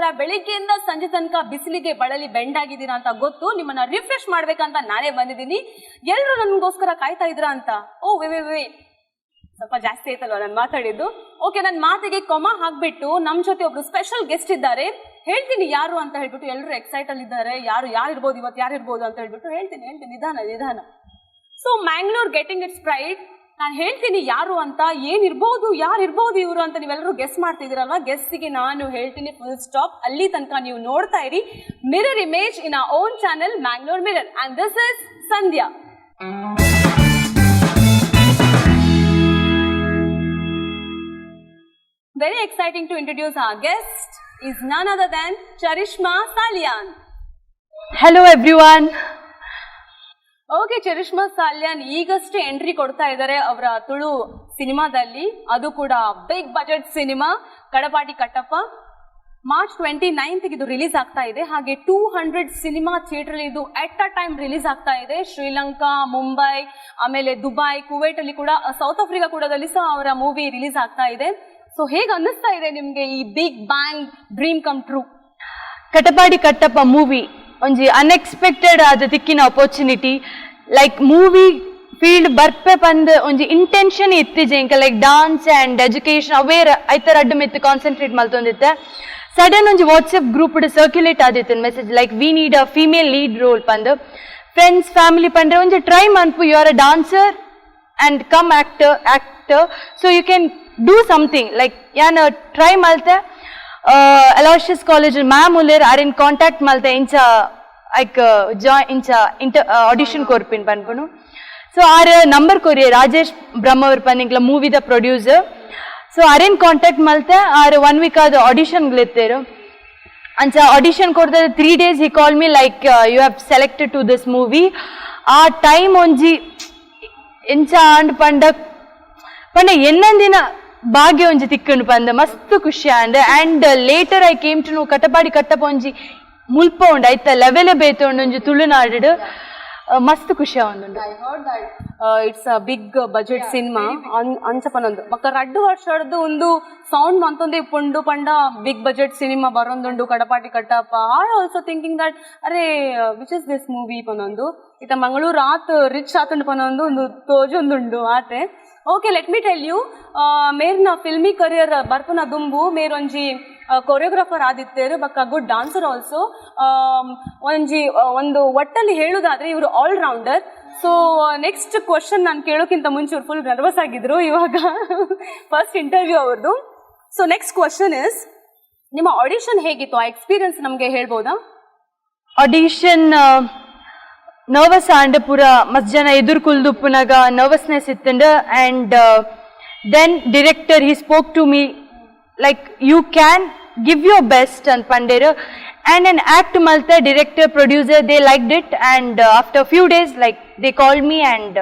ನಮಗೋಸ್ಕರ ಬೆಳಿಗ್ಗೆಯಿಂದ ಸಂಜೆ ತನಕ ಬಿಸಿಲಿಗೆ ಬಳಲಿ ಬೆಂಡಾಗಿದ್ದೀರಾ ಅಂತ ಗೊತ್ತು. ನಿಮ್ಮನ್ನ ರಿಫ್ರೆಶ್ ಮಾಡ್ಬೇಕಂತ ನಾನೇ ಬಂದಿದ್ದೀನಿ. ಎಲ್ಲರೂ ನನ್ಗೋಸ್ಕರ ಕಾಯ್ತಾ ಇದ್ದೀರಾ ಅಂತ. ಓ ವೇ ವೇ ವೇ, ಸ್ವಲ್ಪ ಜಾಸ್ತಿ ಆಯ್ತಲ್ವಾ ನಾನು ಮಾತಾಡಿದ್ದು? ಓಕೆ, ನನ್ನ ಮಾತಿಗೆ ಕೊಮ ಹಾಕ್ಬಿಟ್ಟು ನಮ್ ಜೊತೆ ಒಬ್ರು ಸ್ಪೆಷಲ್ ಗೆಸ್ಟ್ ಇದ್ದಾರೆ. ಹೇಳ್ತೀನಿ ಯಾರು ಅಂತ ಹೇಳ್ಬಿಟ್ಟು. ಎಲ್ಲರೂ ಎಕ್ಸೈಟ್ ಅಲ್ಲಿ ಇದ್ದಾರೆ, ಯಾರು ಯಾರು ಇರ್ಬೋದು ಇವತ್ತು, ಯಾರು ಇರ್ಬೋದು ಅಂತ ಹೇಳ್ಬಿಟ್ಟು. ಹೇಳ್ತೀನಿ ಹೇಳ್ತೀನಿ, ನಿಧಾನ ನಿಧಾನ. So Mangalore getting its pride. ನಾನು ಹೇಳ್ತೀನಿ ಯಾರು ಅಂತ, ಏನಿರ್ಬೋದು, ಯಾರು ಇರ್ಬೋದು ಇವರು ಅಂತ ನೀವೆಲ್ಲರೂ ಗೆಸ್ ಮಾಡ್ತಿದ್ದೀರಲ್ವಾ? ಗೆಸ್ಸಿಗೆ ನಾನು ಹೇಳ್ತೀನಿ ಫುಲ್ ಸ್ಟಾಪ್. ಅಲ್ಲಿ ತನಕ ನೀವು ನೋಡ್ತಾ ಇರಿ Mirror Image in our own channel Mangalore Mirror, and this is Sandhya. Very exciting to introduce our guest is none other than Charishma Salian. Hello everyone. Okay, Charishma Salian ಈಗಷ್ಟೇ entry ಕೊಡ್ತಾ ಇದ್ದಾರೆ ಅವರ ತುಳು ಸಿನಿಮಾದಲ್ಲಿ, ಅದು ಕೂಡ ಬಿಗ್ ಬಜೆಟ್ ಸಿನಿಮಾ ಕಡಪಾಟಿ ಕಟ್ಟಪ್ಪ. March 29th ಇದು release ಆಗ್ತಾ ಇದೆ. ಹಾಗೆ 200 ಸಿನಿಮಾ ಥಿಯೇಟರ್ ಇದು ಎಟ್ ಅ ಟೈಮ್ ರಿಲೀಸ್ ಆಗ್ತಾ ಇದೆ. ಶ್ರೀಲಂಕಾ, ಮುಂಬೈ, ಆಮೇಲೆ ದುಬೈ, ಕುವೈಟ್ ಅಲ್ಲಿ ಕೂಡ, ಸೌತ್ ಆಫ್ರಿಕಾ ಕೂಡದಲ್ಲಿ ಸಹ ಅವರ ಮೂವಿ ರಿಲೀಸ್ ಆಗ್ತಾ ಇದೆ. ಸೊ ಹೇಗೆ ಅನ್ನಿಸ್ತಾ ಇದೆ ನಿಮ್ಗೆ ಈ big bang dream come true? Katapadi Kattappa movie ಒಂಜಿ ಅನ್ಎಕ್ಸ್ಪೆಕ್ಟೆಡ್ ಆದ ತಿಕ್ಕಿನ ಅಪರ್ಚುನಿಟಿ. ಲೈಕ್ ಮೂವಿ ಫೀಲ್ಡ್ ಬರ್ಪೆ ಪಂದ್ ಒಂಜಿ ಇಂಟೆನ್ಷನ್ ಇತ್ತಿಜೆ ಇಂಕ. Like dance and education aware ಐತರ ಅಡ್ಡ ಮಿತ್ತು ಕಾನ್ಸಂಟ್ರೇಟ್ ಮಲ್ತೊಂದಿತ್ತೆ. ಸಡನ್ ಒಂಜಿ ವಾಟ್ಸ್ಆಪ್ ಗ್ರೂಪ್ ಸರ್ಕ್ಯುಲೇಟ್ ಆದಿತ್ತು message, like we need a female lead role ಪಂದ್. ಫ್ರೆಂಡ್ಸ್, ಫ್ಯಾಮಿಲಿ ಪಂಡ್ರೆ ಒಂಜಿ ಟ್ರೈ ಮನ್ಪು, you are a dancer and cum actor, so you can do something. Like ಯಾನ್ ಟ್ರೈ ಮಲ್ತೆ. ಅಲಾಶಿಯಸ್ ಕಾಲೇಜ್ ಮ್ಯಾಮ್ ಉಲ್ಲೇರ್, ಆರೆನ್ contact ಮಲ್ತೆ, ಇಂಚ ಐಕ್ ಜಾಯ್ ಇಂಚ ಇಂಟ ಆಡಿಷನ್ ಕೊರ್ಪಿನ್ ಪನ್ಪುನು. ಸೊ ಆರ್ ನಂಬರ್ ಕೊರಿಯೆ, ರಾಜೇಶ್ ಬ್ರಹ್ಮವರ್ ಪನ್ನಿಂಗ್ಲ ಮೂವಿದ ಪ್ರೊಡ್ಯೂಸರ್. ಸೊ ಅರೇನ್ ಕಾಂಟ್ಯಾಕ್ಟ್ ಮಲ್ತೆ, ಆರ್ ಒನ್ ವೀಕ್ ಆದ ಆಡಿಷನ್ ಇತ್ತೇರು. ಅಂಚ ಆಡಿಷನ್ ಕೊಡ್ತದೆ, 3 days he call me, like, you have selected to this movie. ಆ ಟೈಮ್ ಒಂಜಿ ಎಂಚ ಆಂಡ್ ಪಂಡ ಪಂಡ ಎನ್ನಂದಿನ ಭಾಗ್ಯ ಒಂಜಿ ತಿಕ್ಕಂಡು ಪಂದ ಮಸ್ತ್ ಖುಷಿ and. And later I came to know Katapadi Kattappa ಒಂಜಿ ಮುಲ್ಪ ಉಂಡು, ಐತ ಲೆವೆಲ್ ಬೇತೆ ಉಂಡು ಒಂಜಿ ತುಳುನಾಡು. ಮಸ್ತ್ ಖುಷಿ ಆವೊಂದುಂಡು. I heard that it's a big budget cinema ಅಂಚ ಪನೊಂದು. ಬೊಕ್ಕ ರಡ್ಡು ವರ್ಷಡ್ದು ಒಂದು ಸೌಂಡ್ ಮಂತೊಂದೇ ಇಪ್ಪುಂಡು ಪಂಡ ಬಿಗ್ ಬಜೆಟ್ ಸಿನಿಮಾ ಬರೊಂದುಂಡು Katapadi Kattappa. I also thinking that ಅರೆ, which is this movie ಪನೊಂದು. ಇತ್ತ ಮಂಗಳೂರು ಆತ್ ರಿಚ್ ಆತುಂಡು ಪನೊಂದು ಒಂದು ತೋಜೊಂದುಂಡು ಆತೆ. Okay, let me tell you, ಮೇರ್ನ ಫಿಲ್ಮಿ ಕರಿಯರ್ ಬರ್ಪುನ ದುಂಬು ಮೇರ್ ಒಂಜಿ ಕೊರಿಯೋಗ್ರಾಫರ್ ಆದಿತ್ತೇರು, ಬೊಕ್ಕ ಗುಡ್ ಡಾನ್ಸರ್ ಆಲ್ಸೋ. ಒಂಜಿ ಒಂದು ಒಟ್ಟಲ್ಲಿ ಹೇಳುದಾದ್ರೆ ಇವರು all rounder. ಸೊ ನೆಕ್ಸ್ಟ್ ಕ್ವಶನ್ ನಾನು ಕೇಳೋಕ್ಕಿಂತ ಮುಂಚೆ ಇವ್ರು ಫುಲ್ ನರ್ವಸ್ ಆಗಿದ್ರು ಇವಾಗ, ಫಸ್ಟ್ ಇಂಟರ್ವ್ಯೂ ಅವ್ರದ್ದು. ಸೊ ನೆಕ್ಸ್ಟ್ ಕ್ವಶನ್ is, ನಿಮ್ಮ ಆಡಿಷನ್ ಹೇಗಿತ್ತು? ಆ ಎಕ್ಸ್ಪೀರಿಯನ್ಸ್ ನಮಗೆ ಹೇಳ್ಬೋದಾ? ಆಡಿಷನ್ ನರ್ವಸ್ ಆಂಡ್, ಪೂರ ಮಸ್ತ್ ಜನ ಎದುರು ಕುಲ್ದುಪ್ಪುನಗ ನರ್ವಸ್ನೆಸ್ ಇತ್ತಂಡ್. And then director, he spoke to me like, you can give your best ಅಂತ ಪಂಡೇರು. ಆ್ಯಂಡ್ ಅನ್ ಆಕ್ಟ್ ಮಲ್ತ, director, producer, they liked it, and after few days, like, they call me. And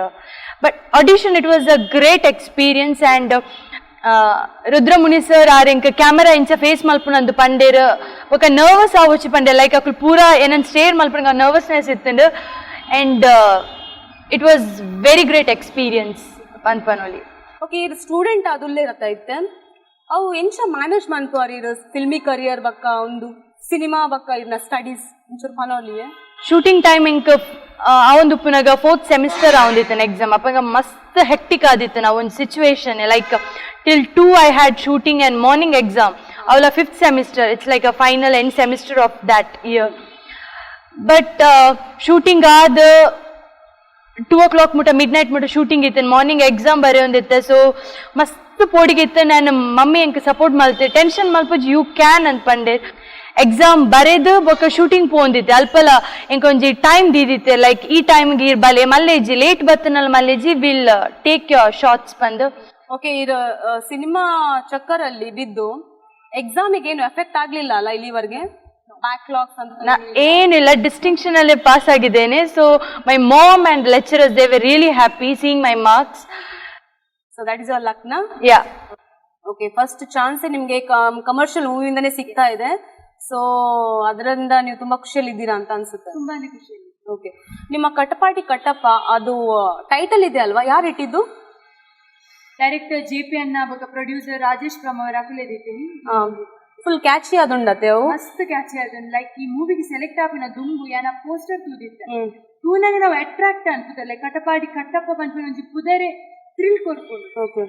but audition, it was a great experience. And Rudramuni sir are ಇಂಕ camera ಇಂಚ face ಮಲ್ಪುನಂದು ಪಂಡೇರ್. ಬೊಕ nervous ಆವೊಚ್ಚಿ ಪಂಡೆ, like ಅಕುಲು ಪೂರ ಏನನ್ ಸ್ಟೇರ್ ಮಲ್ಪುನಗ ನರ್ವಸ್ನೆಸ್ ಇತ್ತಂಡ್. And it was very great experience ಪನ್ಪನೊಲಿ. Okay, ಇದು ಸ್ಟೂಡೆಂಟ್ ಅದುಲ್ಲೇರತ್ತ ಇತ್ತೆ, ಅವು ಎಂಚ ಮ್ಯಾನೇಜ್ ಮನ್ಪುವರ್ ಇರು ಫಿಲ್ಮಿ ಕರಿಯರ್ ಬಕ್ಕ ಒಂದು ಸಿನಿಮಾ ಬಕ್ಕ ಇರ್ನ ಸ್ಟಡೀಸ್ ಒಂಚೂರು ಪನೋಲಿಯೇ? ಶೂಟಿಂಗ್ ಟೈಮ್ ಇಂಕ್ ಆವೊಂದು ಉಪ್ಪುನಗ ಫೋರ್ತ್ ಸೆಮಿಸ್ಟರ್ ಆವೊಂದಿತ್ತನ ಎಕ್ಸಾಮ್. ಅಪಗ ಮಸ್ತ್ ಹೆಕ್ಟಿಕ್ ಆದಿತ್ತು ನಾವು ಒಂದು situation, like till 2 I had shooting and morning exam. ಅವಳ fifth semester, it's like a final end semester of that year. But shooting ಆದ 2 ಓ ಕ್ಲಾಕ್ ಮುಟ, ಮಿಡ್ ನೈಟ್ ಮುಟ ಶೂಟಿಂಗ್ ಇತ್ತು, morning exam ಬರೆಯೊಂದಿತ್ತೆ. ಸೊ ಮಸ್ತ್ ಪೋಡಿಗೆ ಇತ್ತು. ನಾನು ಮಮ್ಮಿ ಎಂಕ್ ಸಪೋರ್ಟ್ ಮಲ್ತೆ, ಟೆನ್ಷನ್ ಮಲ್ಪುಜಿ, you can ಅಂತ ಪಂಡೆ. ಎಕ್ಸಾಮ್ ಬರೆದು ಬೊಕ್ಕ ಶೂಟಿಂಗ್ ಪೋಂದಿತ್ತೆ. ಅಲ್ಪಲ ಎಂಕೊಂಜಿ ಟೈಮ್ ದೀದಿತ್ತೆ, ಲೈಕ್ ಈ ಟೈಮ್ಗೆ ಇರ್ ಬಲೆ ಮಲ್ಲೇಜಿ, ಲೇಟ್ ಬತ್ತನಲ್ ಮಲ್ಲೇಜಿ, will take your shots ಬಂದು. ಓಕೆ, ಇದು ಸಿನಿಮಾ ಚಕ್ಕರಲ್ಲಿ ಬಿದ್ದು ಎಕ್ಸಾಮಿಗೆ ಏನು ಎಫೆಕ್ಟ್ ಆಗ್ಲಿಲ್ಲ ಅಲ್ಲ ಇಲ್ಲಿವರೆಗೆ, ಬ್ಯಾಕ್ಲಾಗ್ಸ್ ಅಂತ? ನಾ ಏನಿಲ್ಲ, ಡಿಸ್ಟಿಂಕ್ಷನ್ ಅಲ್ಲೇ ಪಾಸ್ ಆಗಿದ್ದೇನೆ. So my mom and lecturers, they were really happy seeing my marks. So that is your luck ನಾ? ಯಾ. ಓಕೆ, ಫಸ್ಟ್ ಚಾನ್ಸ್ ನಿಮ್ಗೆ ಕಮರ್ಷಿಯಲ್ ಮೂವಿಯಿಂದನೇ ಸಿಗ್ತಾ ಇದೆ. ಸೊ ಅದರಿಂದ ನೀವು ತುಂಬಾ ಖುಷಿಯಲ್ಲಿ ಇದ್ದೀರಾ ಅಂತ ಅನ್ಸುತ್ತೆ. ತುಂಬಾನೇ ಖುಷಿ. ಓಕೆ, ನಿಮ್ಮ ಕಟಪಾಟಿ ಕಟ್ಟಪ್ಪ ಅದು ಟೈಟಲ್ ಇದೆ ಅಲ್ವಾ, ಯಾರು ಇಟ್ಟಿದ್ದು? ಡೈರೆಕ್ಟರ್ ಜೆ ಪಿ ಅಣ್ಣ ಬೊಕ ಪ್ರೊಡ್ಯೂಸರ್ ರಾಜೇಶ್ ಬ್ರಹ್ಮವರ್ ಅಕುಲೇದಿತ್ತೀನಿ. Full catchy ಆದುಂಡತೆ ಅವು. ಮಸ್ತ್ ಕ್ಯಾಚಿ ಆದನ್. ಲೈಕ್ ಈ ಮೂವಿಗೆ ಸೆಲೆಕ್ಟ್ ಆಪಿನ ದುಂಬು ಯಾನ ಪೋಸ್ಟರ್ ತೂದಿತ್ತೆ. ತೂನಾಗ ನಾವು ಅಟ್ರಾಕ್ಟ್ ಅನ್ಪುದ. ಲೈಕ್ ಕಟಪಾಡಿ ಕಟ್ಟಪ್ಪ ಪನ್ಪಿನ ಒಂಜಿ ಪುದರೆ ಥ್ರಿಲ್ ಕೊರ್ಪುಂಡು.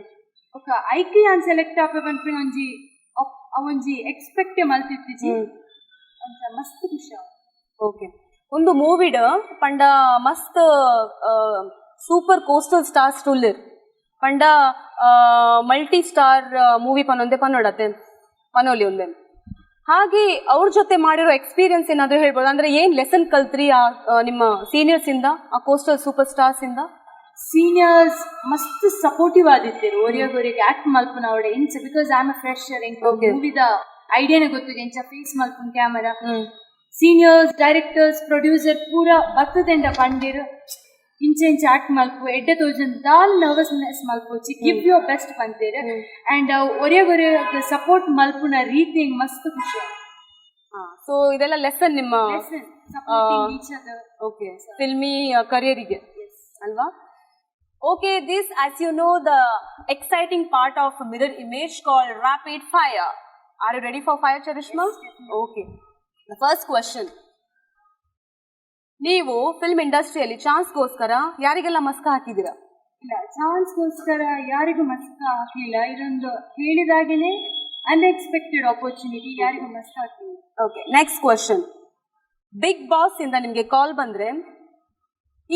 ಬೊಕ್ಕ ಐಕ್ ಯಾನ್ ಸೆಲೆಕ್ಟ್ ಆಪೆ ಪನ್ಪಿನ ಒಂಜಿ ಅವೊಂಜಿ ಎಕ್ಸ್ಪೆಕ್ಟ್ ಮಲ್ತಿತ್ತಿಜಿ. ಅಂಚ ಮಸ್ತ್ ಖುಷಿ ಆವು. ಓಕೆ, ಒಂದು ಮೂವಿಡ್ ಪಂಡ ಮಸ್ತ್ super coastal stars ಟುಲ್ಲಿರ್ ಪಂಡ multi star movie ಪನೊಂದೆ ಪನ್ನೊಡತೆ ಪನೋಲಿ ಒಂದೆನ್. ಹಾಗೆ ಅವ್ರ ಜೊತೆ ಮಾಡಿರೋ ಎಕ್ಸ್ಪೀರಿಯನ್ಸ್ ಏನಾದ್ರು ಹೇಳ್ಬೋದು? ಅಂದ್ರೆ ಏನ್ ಲೆಸನ್ ಕಲ್ತ್ರಿ ಆ ನಿಮ್ಮ ಸೀನಿಯರ್ಸ್ ಇಂದ, ಆ coastal super stars ಇಂದ? ಸೀನಿಯರ್ಸ್ ಮಸ್ತ್ ಸಪೋರ್ಟಿವ್ ಆದಿತ್ತೆರ್. ಒರಿಯಗೊರಿಗೆ ಆಕ್ಟ್ ಮಲ್ಪುನ ಅವಡೆ ಇಂಚ, because I am a fresher, ಎಂಕ್ ಮೂವಿದ ಐಡಿಯಾನೆ ಗೊತ್ತಿದೆ ಎಂಚ ಫೇಸ್ ಮಲ್ಪುನ camera. Seniors, directors, producer ಪೂರ ಬತ್ತದೆಂಡ ಪಂಡಿರ್, ಇಂಚ ಇಂಚ ಆಕ್ಟ್ ಮಲ್ಪು, ಎಡ್ಡೆ ತೋಜನ್, ದಾಲ್ ನರ್ವಸ್ನೆಸ್ ಮಲ್ಪೊಚ್ಚಿ, give your best ಪಂತೇರ್. And ಒರಿಯಗೊರಿಯ support ಮಲ್ಪುನ ರೀತಿ ಎಂಕ್ ಮಸ್ತ್ ಖುಷಿ. ಸೊ ಇದೆಲ್ಲ ಲೆಸನ್ ನಿಮ್ಮ supporting each other. Okay, filmy ಕರಿಯರಿಗೆ ಅಲ್ವಾ? Okay, this, as you know, the exciting part of Mirror Image called rapid fire. Are you ready for fire, Charishma? Okay, the first question: ನೀವು film ಇಂಡಸ್ಟ್ರಿಯಲ್ಲಿ ಚಾನ್ಸ್ಗೋಸ್ಕರ ಯಾರಿಗೆಲ್ಲ ಮಸ್ಕ ಹಾಕಿದ್ದೀರಾ? ಇಲ್ಲ, ಚಾನ್ಸ್ಗೋಸ್ಕರ ಯಾರಿಗೂ ಮಸ್ಕ ಹಾಕ್ಲಿಲ್ಲ. ಇದೊಂದು ಹೇಳಿದಾಗೇನೆ ಅನ್ಎಕ್ಸ್ಪೆಕ್ಟೆಡ್ ಆಪರ್ಚುನಿಟಿ, ಯಾರಿಗೂ ಮಸ್ಕ ಹಾಕ್ಲಿಲ್ಲ. Okay, next question. Big boss ಇಂದ ನಿಮಗೆ ಕಾಲ್ ಬಂದ್ರೆ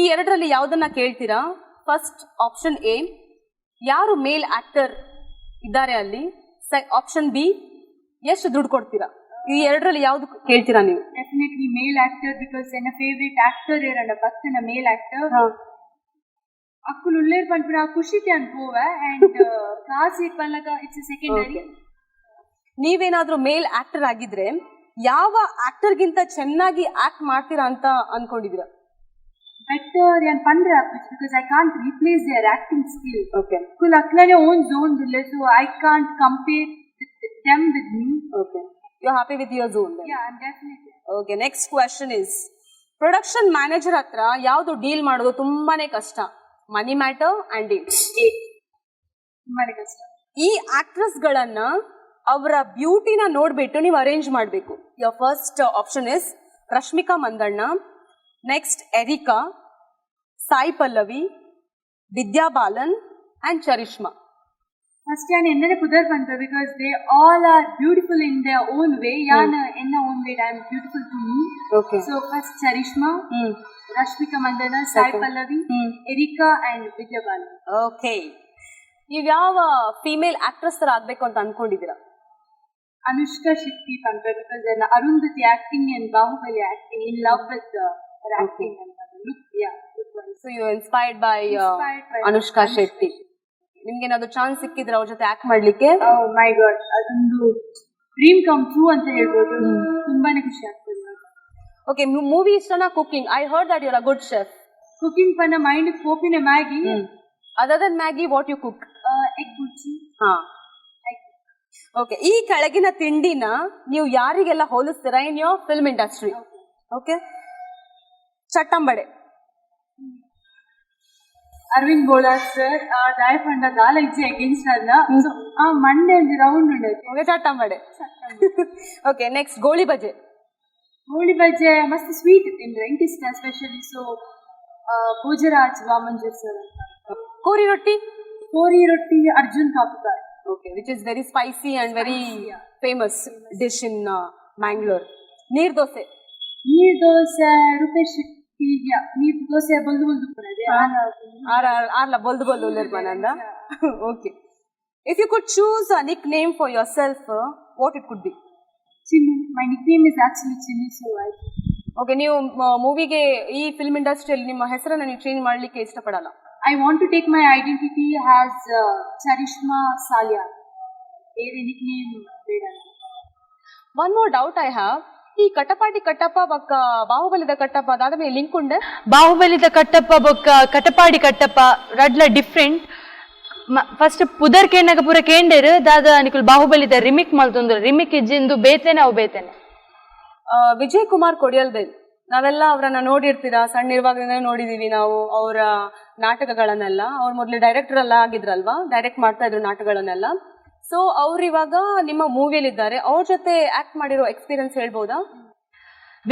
ಈ ಎರಡರಲ್ಲಿ ಯಾವುದನ್ನ ಕೇಳ್ತೀರಾ? First option A, ಯಾರು ಮೇಲ್ ಆಕ್ಟರ್ ಇದ್ದಾರೆ ಅಲ್ಲಿ? ಆಪ್ಷನ್ ಬಿ, ಎಷ್ಟು ದುಡ್ಡು ಕೊಡ್ತೀರಾ? ಈ ಎರಡರಲ್ಲಿ ಯಾವ್ದು ಕೇಳ್ತೀರಾ ನೀವು? Definitely male actor, because ಎನ್ನ ಫೇವ್ರೇಟ್ ಆಕ್ಟರ್ ಏರಲ್ಲ ಭಕ್ತನ ಮೇಲ್ ಆಕ್ಟರ್. ಅಕ್ಕುಲು ಉಲ್ಲೇರ್ ಪನ್ಪಿನ ಆ ಖುಷಿಗೆ ಅನ್ ಪೋವೆ. ಅಂಡ್ ಕಾಸು ಪನ್ಲಗ it's secondary. ನೀವೇನಾದ್ರೂ ಮೇಲ್ ಆಕ್ಟರ್ ಆಗಿದ್ರೆ ಯಾವ ಆಕ್ಟರ್ಗಿಂತ ಚೆನ್ನಾಗಿ ಆಕ್ಟ್ ಮಾಡ್ತೀರಾ ಅಂತ ಅನ್ಕೊಂಡಿದೀರಾ? ಬೆಟರ್ ಯಾನ್ ಪಂಡ್ರೆ because I can't replace there acting skill. ಅಕ್ಕುಲ್ ಅಕ್ಲನೆ own zone ಉಲ್ಲೆ, so I can't compare them with me. Okay, you happy with your zone? Yeah, definitely. Okay, next question is, production manager ಹತ್ರ ಯಾವುದು deal ಮಾಡೋದು ತುಂಬಾನೇ ಕಷ್ಟ? Money matter and dates. ತುಂಬಾನೇ ಕಷ್ಟ. ಈ actress ಗಳನ್ನ ಅವರ ಬ್ಯೂಟಿನ ನೋಡ್ಬಿಟ್ಟು ನೀವು ಅರೇಂಜ್ ಮಾಡಬೇಕು. Your first option is Rashmika Mandanna, next areca, Sai Pallavi, Vidya Balan and Charishma. First ಯಾನ್ ಎನ್ನನೆ ಪುದರ್ ಪನ್ಪೆ, because they all are beautiful in their own way. ಯಾನ್ ಎನ್ನ own way I am beautiful to me. So first Charishma, Rashmika Mandanna, Sai Pallavi, areca and Vidya Balan. Okay, ನೀವು ಯಾವ female actress ತರ ಆಗ್ಬೇಕು ಅಂತ ಅನ್ಕೊಂಡಿದ್ದೀರಾ? ಅನುಷ್ಕಾ ಶೆಟ್ಟಿ ಪನ್ಪೆ, because ಎನ್ನ Arundhati acting and Bahubali acting, in love with acting ಅಂತ look, yeah, look wise. So you inspired by Inspired by Anushka Shetty. ನಿಮ್ಗೆ ಏನಾದ್ರು ಚಾನ್ಸ್ ಸಿಕ್ಕಿದ್ರೆ ಅವ್ರ ಜೊತೆ ಆಕ್ಟ್ ಮಾಡ್ಲಿಕ್ಕೆ? ಓ ಮೈ ಗಾಡ್, ಅದೊಂದು dream come true ಅಂತ ಹೇಳ್ಬೋದು. ತುಂಬಾನೇ ಖುಷಿ ಆಗ್ತದೆ. ಓಕೆ, ಮೂವಿ ಇಷ್ಟನಾ cooking? I heard that you're a good chef. Cooking ಪನ್ನ ಮೈಂಡ್ ಪೋಪಿನ Maggi. Other than Maggi, what you cook? Egg bhurji. ಹಾ, ಓಕೆ. ಈ ಕೆಳಗಿನ ತಿಂಡಿನ ನೀವು ಯಾರಿಗೆಲ್ಲ ಹೋಲಿಸ್ತೀರಾ in your film industry? Okay, chattambade. Aravind Bolar sir. ದಾಯ ಪಂಡ ದಾಲ ಇಜ್ಜಿ ಅಗೇನ್ಸ್ಟ್ ಅಲ್ಲ. ಸೊ ಆ ಮಂಡೆ ಒಂಜಿ ರೌಂಡ್ ಉಂಡು. ಓಕೆ, ಚಟ್ಟಂಬಡೆ. Okay, next goli baje. ಗೋಳಿ ಬಜೆ ಮಸ್ತ್ ಸ್ವೀಟ್ ತಿಂದ್ರೆ ಎಂಕ್ ಇಷ್ಟ specially. So Bhojraj Vamanjoor sir ಅಂತ. ಕೋರಿ ರೊಟ್ಟಿ. ಕೋರಿ roti Arjun ಕಾಪುಕಾರ್. Okay, which is very spicy and very famous dish in Mangalore. Neer dosa. Neer dosa Rupesh Shetty. ಯಾ, ನೀರ್ ದೋಸೆ ಬೊಲ್ದು ಬೊಲ್ದು ಪುನದೆ. ಆರ್ ಆರ್ಲ ಬೊಲ್ದು ಬೊಲ್ದು ಉಲ್ಲೆರ್ ಪನಂದ. Okay, if you could choose a nickname for yourself, what it could be? Chinnu. My nickname is actually Chinnu, so I okay, ನೀವು ಮೂವಿಗೆ ಈ film ಇಂಡಸ್ಟ್ರಿಯಲ್ಲಿ ನಿಮ್ಮ ಹೆಸರನ್ನು ನೀವು ಚೇಂಜ್ ಮಾಡಲಿಕ್ಕೆ ಇಷ್ಟಪಡಲ್ಲ? I want to take my identity as Charishma Salian. ಬೇರೆ ನಿಕ್ ನೇಮ್ ಬೇಡ ಅಂತ. One more doubt I have. ಈ ಕಟಪಾಡಿ ಕಟ್ಟಪ್ಪ ಬಕ್ಕ ಬಾಹುಬಲಿದ ಕಟ್ಟಪ್ಪ ಅದಾದ ಮೇಲೆ ಲಿಂಕ್ ಉಂಡೆ? ಬಾಹುಬಲಿದ ಕಟ್ಟಪ್ಪ ಬೊಕ್ಕ ಕಟಪಾಡಿ ಕಟ್ಟಪ್ಪ ರಡ್ಲ ಡಿಫ್ರೆಂಟ್. ಫಸ್ಟ್ ಪುದರ್ ಕೇನಗ ಪೂರ ಕೇಂಡೇರು ದಾದ ನಿಕುಲ್ ಬಾಹುಬಲಿದ ರಿಮಿಕ್ ಮಲ್ತೊಂದು ರಿಮಿಕ್ ಇಜ್ಜಿಂದು ಬೇತೇನೆ ಅವು ಬೇತೇನೆ. ವಿಜಯ್ ಕುಮಾರ್ ಕೊಡಿಯಲ್ಬೆಲ್, ನಾವೆಲ್ಲ ಅವರನ್ನ ನೋಡಿರ್ತೀರಾ. ಸಣ್ಣ ಇರುವಾಗಲಿಂದ ನೋಡಿದೀವಿ ನಾವು ಅವರ ನಾಟಕಗಳನ್ನೆಲ್ಲ. ಅವ್ರು ಮೊದಲು ಡೈರೆಕ್ಟರ್ ಎಲ್ಲ ಆಗಿದ್ರಲ್ವಾ? ಡೈರೆಕ್ಟ್ ಮಾಡ್ತಾ ಇದ್ರು ನಾಟಕಗಳನ್ನೆಲ್ಲ. So ಅವ್ರು ಇವಾಗ ನಿಮ್ಮ ಮೂವಿಯಲ್ಲಿ ಇದ್ದಾರೆ. ಅವ್ರ ಜೊತೆ ಆಕ್ಟ್ ಮಾಡಿರೋ ಎಕ್ಸ್ಪೀರಿಯನ್ಸ್ ಹೇಳ್ಬೋದಾ?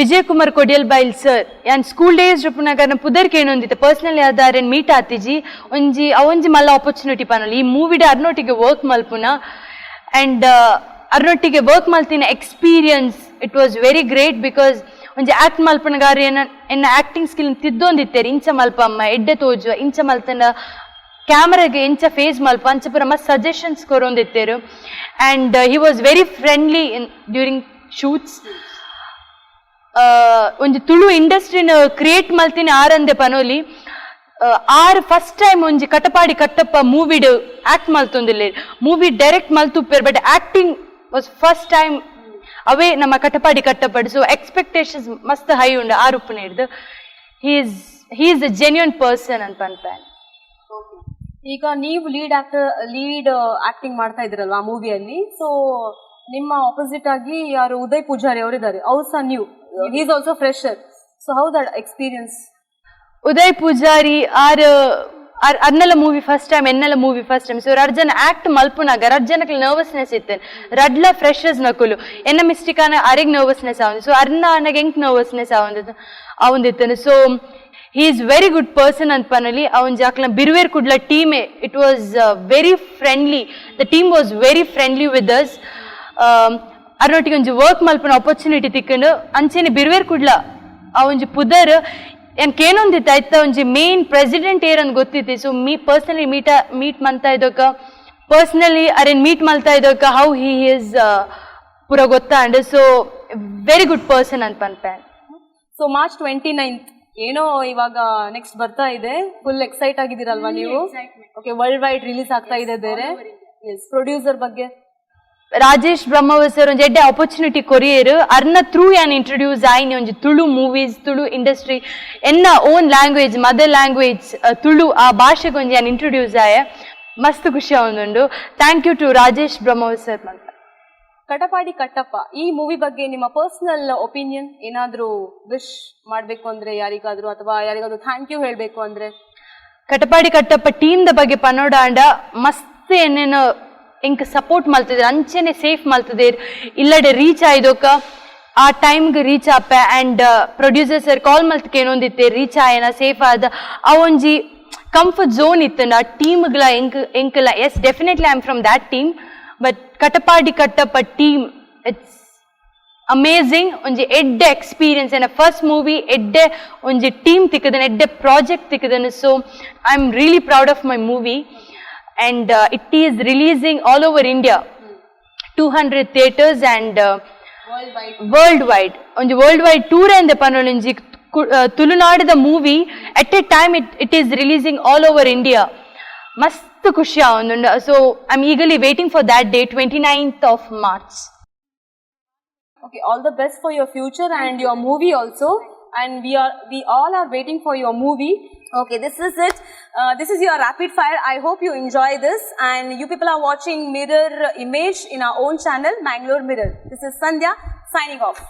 ವಿಜಯ್ ಕುಮಾರ್ ಕೊಡಿಯಲ್ ಬೈಲ್ ಸರ್, ಯಾನ್ ಸ್ಕೂಲ್ ಡೇಸ್ ರುಪುನಗ ಪುದರ್ ಕೇಣೊಂದಿತ್ತೆ. Personally ಆದಾರೆನ್ meet ಆತಿಜಿ. ಒಂಜಿ ಅವೊಂಜಿ ಮಲ್ಲ ಆಪರ್ಚುನಿಟಿ ಪನೊಲಿ, ಈ ಮೂವಿಡ್ ಅರ್ನೊಟ್ಟಿಗೆ ವರ್ಕ್ ಮಲ್ಪುನ. ಅಂಡ್ ಅರ್ನೊಟ್ಟಿಗೆ ವರ್ಕ್ ಮಲ್ತಿನ experience, it was very great, because ಒಂಜಿ ಆಕ್ಟ್ ಮಲ್ಪನಗಾರ ಎನ್ನ ಎನ್ನ ಆಕ್ಟಿಂಗ್ ಸ್ಕಿಲ್ ತಿದ್ದೊಂದಿತ್ತೇರು. ಇಂಚ ಮಲ್ಪಮ್ಮ, ಎಡ್ಡೆ ತೋಜುವ, ಇಂಚ ಮಲ್ತನ, ಕ್ಯಾಮ್ರಾಗೆ ಎಂಚ ಫೇಸ್ ಮಲ್ಪ, ಅಂಚ ಪೂರ ಮಸ್ತ್ suggestions ಕೊರೊಂದಿತ್ತೇರು. And he was very friendly in during shoots. ಒಂಜಿ ತುಳು ಇಂಡಸ್ಟ್ರಿನ ಕ್ರಿಯೇಟ್ ಮಲ್ತಿನ ಆರಂದೆ ಪನೋಲಿ. ಆರ್ ಫಸ್ಟ್ ಟೈಮ್ ಒಂಜಿ ಕಟಪಾಡಿ ಕಟ್ಟಪ್ಪ ಮೂವಿಡ್ ಆಕ್ಟ್ ಮಲ್ತೊಂದಿಲ್ಲ. ಮೂವಿ ಡೈರೆಕ್ಟ್ ಮಲ್ತುಪ್ಪೇರ್, but acting was first time. ಅವೇ ನಮ್ಮ ಕಟಪಾಡಿ ಕಟ್ಟಪ್ಪಡ್. ಸೊ ಎಕ್ಸ್ಪೆಕ್ಟೇಷನ್ಸ್ ಮಸ್ತ್ ಹೈ ಉಂಡು ಆರ್ ಉಪ್ಪುನ ಹಿಡ್ದು. He is a genuine person ಅಂತ ಪನ್ಪೆ. ಈಗ ನೀವು lead actor, lead acting ಮಾಡ್ತಾ ಇದ್ರಲ್ವಾ ಮೂವಿಯಲ್ಲಿ? ಸೊ ನಿಮ್ಮ ಆಪೋಸಿಟ್ ಆಗಿ ಯಾರು, ಉದಯ್ ಪೂಜಾರಿ ಅವರು ಇದ್ದಾರೆ. ಅವ್ರು ಸಹ new, he's also fresher, so how that experience? Uday Poojary R R ಅರ್ನಲ movie first time, ಎನ್ನಲ movie first time. So ರಡ್ಜನ act ಮಲ್ಪುನಾಗ ರಡ್ ಜನಕ್ಕೆ ನರ್ವಸ್ನೆಸ್ ಇತ್ತು. ರಡ್ಲ ಫ್ರೆಶರ್ಸ್ ನಕುಲು. ಎನ್ನ ಮಿಸ್ಟೇಕ್ ಆನ ಅರೆಗ್ ನರ್ವಸ್ನೆಸ್ ಆವಂದು, ಸೊ ಅರ್ನ ಆನಗ ಎಂಕ್ nervousness ಆವಂದು ಅವಂದಿತ್ತು. So he is very good person ಅಂತ ಪನಲಿ. ಅವನ್ ಜಾಕ್ಲ ಬಿರುವೇರ್ Kudla ಟೀಮೇ, it was very friendly. The team was very friendly with us. ಅರ್ನೊಟ್ಟಿಗೆ ಒಂಜಿ ವರ್ಕ್ ಮಲ್ಪನ ಆಪರ್ಚುನಿಟಿ ತಿಕ್ಕಂಡು. ಅಂಚೆನೆ ಬಿರುವೇರ್ ಕುಡ್ಲ ಆ ಒಂಜಿ ಪುದರ್ ಏನ್ ಕೇನೊಂದಿತ್ತು. ಆಯ್ತ, ಒಂಜಿ ಮೇನ್ ಪ್ರೆಸಿಡೆಂಟ್ ಏರ್ ಅಂತ ಗೊತ್ತಿತ್ತು. So me personally meet ಮಲ್ತಾ ಇದ್ದಕ್ಕ, ಪರ್ಸನಲಿ ಅರೇನ್ ಮೀಟ್ ಮಲ್ತಾ ಇದ್ದಕ್ಕ, how he is ಪೂರ ಗೊತ್ತಾಂಡ್. So very good person ಅಂತ ಪನ್ಪೆ. ಸೊ ಮಾರ್ಚ್ 29th ಏನೋ ಇವಾಗ ನೆಕ್ಸ್ಟ್ ಬರ್ತಾ ಇದೆ. ಫುಲ್ ಎಕ್ಸೈಟ್ ಆಗಿದ್ದೀರಲ್ವಾ ನೀವು? Okay, world wide release ಆಗ್ತಾ ಇದೆ ಬೇರೆ. ಎಸ್, ಪ್ರೊಡ್ಯೂಸರ್ ಬಗ್ಗೆ? ರಾಜೇಶ್ ಬ್ರಹ್ಮಾವರ್ ಸರ್ ಒಂಜಿ ಎಡ್ಡೆ ಆಪರ್ಚುನಿಟಿ ಕೊರಿಯರ್. ಅರ್ನ ಥ್ರೂ ಯಾನ್ ಇಂಟ್ರೊಡ್ಯೂಸ್ ಆಯ್ನಿ ಒಂಜಿ ತುಳು ಮೂವೀಸ್, ತುಳು ಇಂಡಸ್ಟ್ರಿ, ಎನ್ನ own language, mother language Tulu, ಆ ಭಾಷೆಗೆ ಒಂಜಿ ಯಾನ್ ಇಂಟ್ರೊಡ್ಯೂಸ್ ಆಯ. ಮಸ್ತ್ ಖುಷಿ ಆವೊಂದುಂಡು. Thank you to Rajesh Brahmavar sir ಅಂತ. ಕಟಪಾಡಿ ಕಟ್ಟಪ್ಪ ಈ ಮೂವಿ ಬಗ್ಗೆ ನಿಮ್ಮ ಪರ್ಸನಲ್ ಒಪಿನಿಯನ್ ಏನಾದ್ರೂ ವಿಶ್ ಮಾಡ್ಬೇಕು ಅಂದ್ರೆ ಯಾರಿಗಾದ್ರೂ, ಅಥವಾ ಯಾರಿಗಾದ್ರೂ thank you ಹೇಳ್ಬೇಕು ಅಂದ್ರೆ? ಕಟಪಾಡಿ ಕಟ್ಟಪ್ಪ ಟೀಮ್ the ಬಗ್ಗೆ ಪನೋಡಾಂಡ, ಮಸ್ತ್ ಏನೇನು ಎಂಕ್ ಸಪೋರ್ಟ್ ಮಲ್ತದೇರ್. ಅಂಚೆನೆ ಸೇಫ್ ಮಲ್ತದೇರ್. ಇಲ್ಲಡೆ ರೀಚ್ ಆಯ್ದೊಕ ಆ ಟೈಮ್ಗೆ ರೀಚ್ ಆಪೆ. And producer sir ಕಾಲ್ ಮಲ್ತ್ ಏನೊಂದಿತ್ತೆ, ರೀಚ್ ಆಯನ, ಸೇಫ್ ಆದ, ಆ ಒಂಜಿ ಕಂಫರ್ಟ್ ಝೋನ್ ಇತ್ತು ಆ ಟೀಮ್ಗ್ಲ ಎಂಕ್ ಎಂಕಲ. Yes, definitely I am from that team, but Katapadi Kattappa team, it's amazing. ಒಂಜಿ ಎಡ್ಡೆ ಎಕ್ಸ್ಪೀರಿಯನ್ಸ್. ಎನ್ನ ಫಸ್ಟ್ ಮೂವಿ, ಎಡ್ಡೆ ಒಂಜಿ ಟೀಮ್ ತಿಕ್ಕದನ, ಎಡ್ಡೆ project ತಿಕ್ಕದನ. So I am really proud of my movie, and it is releasing all over India, 200 theatres and world wide. ಒಂಜಿ world wide tour ಎಂದೆ ಪನೊಂಜಿ ತುಳುನಾಡಿದ movie, at a time it is releasing all over India. ಮಸ್ತ್ ಖುಷಿ ಆವೊಂದುಂಡು. So I am eagerly waiting for that day, 29th of March. Okay, all the best for your future and your movie also. And we all are waiting for your movie. Okay, this is it. This is your rapid fire. I hope you enjoy this. And you people are watching Mirror Image in our own channel, Mangalore Mirror. This is Sandhya signing off.